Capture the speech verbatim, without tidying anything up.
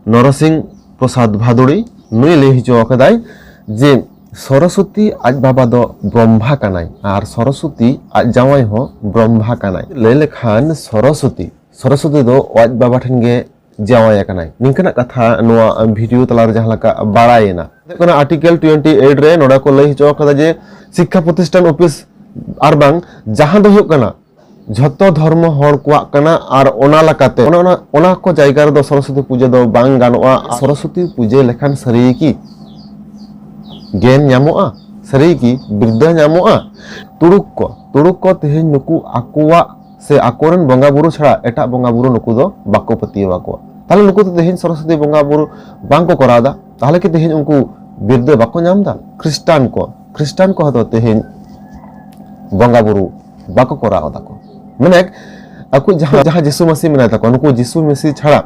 ᱱᱚᱨᱚᱥᱤᱝ ᱯᱨᱚᱥᱟᱫᱽ ᱵᱷᱟᱫᱩᱲᱤ ᱱᱩᱭ ᱞᱟᱹᱭ ᱦᱚᱪᱚ ᱟᱠᱟᱫᱟᱭ ᱡᱮ ᱥᱚᱨᱚᱥᱚᱛᱤ ᱟᱡ ᱵᱟᱵᱟ ᱫᱚ ᱵᱨᱚᱦᱢᱟ ᱠᱟᱱᱟᱭ ᱟᱨ ᱥᱚᱨᱚᱥᱚᱛᱤ ᱟᱡ ᱡᱟᱶᱟᱭ ᱦᱚᱸ ᱵᱨᱚᱦᱢᱟ ᱠᱟᱱᱟᱭ᱾ ᱞᱟᱹᱭ ᱞᱮᱠᱷᱟᱱ ᱥᱚᱨᱚᱥᱚᱛᱤ, ᱥᱚᱨᱚᱥᱚᱛᱤ ᱫᱚ ᱟᱡ ᱵᱟᱵᱟ ᱴᱷᱮᱱ ᱜᱮ ᱡᱟᱶᱟᱭ ᱟᱠᱟᱱᱟᱭ᱾ ᱱᱤᱝᱠᱟᱱᱟᱜ ᱠᱟᱛᱷᱟ ᱱᱚᱣᱟ ᱵᱷᱤᱰᱤᱭᱳ ᱛᱟᱞᱟᱨᱮ ᱡᱟᱦᱟᱸ ᱞᱮᱠᱟ ᱵᱟᱲᱟᱭᱮᱱᱟ᱾ ᱦᱩᱭᱩᱜ ᱠᱟᱱᱟ ᱟᱨᱴᱤᱠᱮᱞ ᱴᱩᱭᱮᱱᱴᱤ ᱮᱭᱤᱴ ᱨᱮ ᱱᱚᱰᱮ ᱠᱚ ᱞᱟᱹᱭ ᱦᱚᱪᱚ ᱟᱠᱟᱫᱟ ᱡᱮ ᱥᱤᱠᱠᱷᱟ ᱯᱨᱚᱛᱤᱥᱴᱷᱟᱱ ᱚᱯᱷᱤᱥ ᱟᱨ ᱵᱟᱝ ᱡᱟᱦᱟᱸ ᱫᱚ ᱦᱩᱭᱩᱜ ᱠᱟᱱᱟ ᱡᱷᱚᱛᱚ ᱫᱷᱚᱨᱢᱚ ᱦᱚᱲ ᱠᱚᱣᱟᱜ ᱠᱟᱱᱟ ᱟᱨ ᱚᱱᱟ ᱞᱮᱠᱟᱛᱮ ᱚᱱᱟ, ᱚᱱᱟ, ᱚᱱᱟ ᱠᱚ ᱡᱟᱭᱜᱟ ᱨᱮᱫᱚ ᱥᱚᱨᱚᱥᱚᱛᱤ ᱯᱩᱡᱟᱹ ᱫᱚ ᱵᱟᱝ ᱜᱟᱱᱚᱜᱼᱟ᱾ ᱥᱚᱨᱚᱥᱚᱛᱤ ᱯᱩᱡᱟᱹ ᱞᱮᱠᱷᱟᱱ ᱥᱟᱹᱨᱤ ᱜᱮ ᱠᱤ ᱜᱮᱭᱟᱱ ᱧᱟᱢᱚᱜᱼᱟ? ᱥᱟᱹᱨᱤ ᱜᱮ ᱠᱤ ᱵᱤᱨᱫᱟᱹ ᱧᱟᱢᱚᱜᱼᱟ? ᱛᱩᱲᱩᱠ ᱠᱚ, ᱛᱩᱲᱩᱠ ᱠᱚ ᱛᱮᱦᱮᱧ ᱱᱩᱠᱩ ᱟᱠᱚᱣᱟᱜ ᱥᱮ ᱟᱠᱚᱨᱮᱱ ᱵᱚᱸᱜᱟ ᱵᱩᱨᱩ ᱪᱷᱟᱲᱟ ᱮᱴᱟᱜ ᱵᱚᱸᱜᱟ ᱵᱩᱨᱩ ᱱᱩᱠᱩ ᱫᱚ ᱵᱟᱠᱚ ᱯᱟᱹᱛᱭᱟᱹᱣ ᱟᱠᱚᱣᱟ᱾ ᱛᱟᱦᱞᱮ ᱱᱩᱠᱩ ᱫᱚ ᱛᱮᱦᱮᱧ ᱥᱚᱨᱚᱥᱚᱛᱤ ᱵᱚᱸᱜᱟ ᱵᱩᱨᱩ ᱵᱟᱝ ᱠᱚ ᱠᱚᱨᱟᱣ ᱮᱫᱟ, ᱛᱟᱦᱞᱮ ᱠᱤ ᱛᱮᱦᱮᱧ ᱩᱱᱠᱩ ᱵᱤᱨᱫᱟᱹ ᱵᱟᱠᱚ ᱧᱟᱢ ᱮᱫᱟ? ᱠᱷᱨᱤᱥᱴᱟᱱ ᱠᱚ, ᱠᱷᱨᱤᱥᱴᱟᱱ ᱠᱚ ᱦᱚᱸ ᱛᱮᱦᱮᱧ ᱵᱚᱸᱜᱟ ᱵᱩᱨᱩ ᱵᱟᱠᱚ ᱠᱚᱨᱟᱣ ᱮᱫᱟ ᱠᱚ᱾ ᱢᱟᱱᱮ ᱟᱠᱚ ᱡᱟᱦᱟᱸ, ᱡᱟᱦᱟᱸ ᱡᱤᱥᱩ ᱢᱟᱹᱥᱤ ᱢᱮᱱᱟᱭ ᱛᱟᱠᱚᱣᱟ, ᱱᱩᱠᱩ ᱡᱤᱥᱩ ᱢᱟᱹᱥᱤ ᱪᱷᱟᱲᱟ